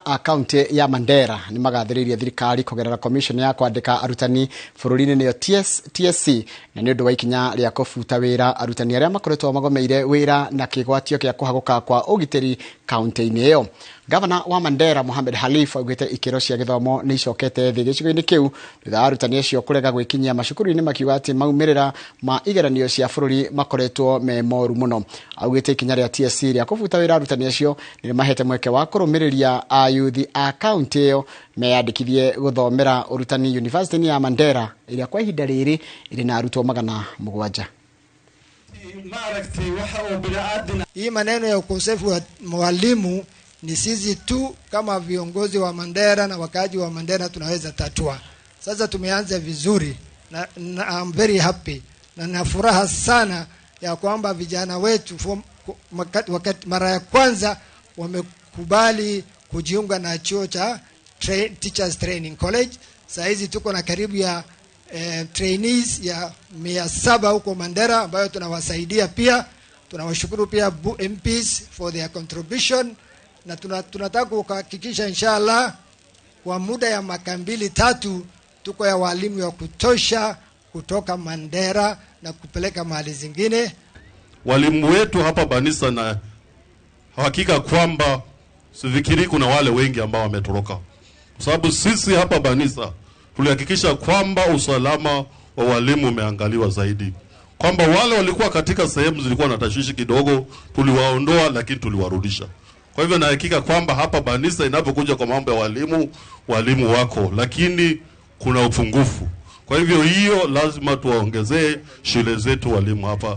A kaunti ya Mandera nĩ magathĩrĩirie thirikari kũgerera commission ya kwandĩka arutani bũrũri-inĩ nĩyo TSC, na nĩ ũndũ wa ikinya rĩa kũbuta wĩra arutani arĩa makoretwo magomeire wĩra na kĩgwatio kĩa kũhagũka kwa ũgitĩri kaunti-inĩ ĩyo. Gavana wa Mandera Mohamed Khalif augĩte ikĩro cia gĩthomo nĩ icokete thĩ gĩcigo-inĩ kĩu thutha wa arutani acio kũrega gwĩkinyia macukuru-inĩ, makiuga atĩ maumĩrĩra ma igeranio cia bũrũri makoretwo me moru mũno. Augĩte ikinya rĩa TSC rĩa kũbuta wĩra arutani acio nĩ rĩmahete mweke wa kũrũmĩrĩria ayuthi a kaunti ĩyo meyandĩkithie gũthomera ũrutani University ya Mandera ĩrĩa kwa ihinda rĩrĩ ĩrĩ na arutwo 700. Hii maneno ya ukosefu wa mwalimu ni sisi tu kama viongozi wa Mandera na wakaaji wa Mandera tunaweza tatua. Sasa tumeanza vizuri na I'm very happy na na furaha sana ya kwamba vijana wetu wakati mara ya kwanza wamekubali kujiunga na chuo cha Teachers Training College. Saa hizi tuko na karibu ya trainees ya 700 huko Mandera ambayo tunawasaidia pia. Tunawashukuru pia MPs for their contribution, na tunataka kuhakikisha inshallah kwa muda ya mwaka 2-3 tuko ya walimu ya kutosha kutoka Mandera na kupeleka mahali zingine. Walimu wetu hapa Banisa, na hakika kwamba sifikiri kuna wale wengi ambao wametoroka, kwa sababu sisi hapa Banisa tulihakikisha kwamba usalama wa walimu umeangaliwa zaidi, kwamba wale walikuwa katika sehemu zilikuwa na tashwishi kidogo tuliwaondoa, lakini tuliwarudisha. Kwa hivyo na hakika kwamba hapa Banisa inapokuja kwa mambo ya walimu, walimu wako, lakini kuna upungufu. Kwa hivyo hiyo lazima tuwaongezee shule zetu walimu hapa.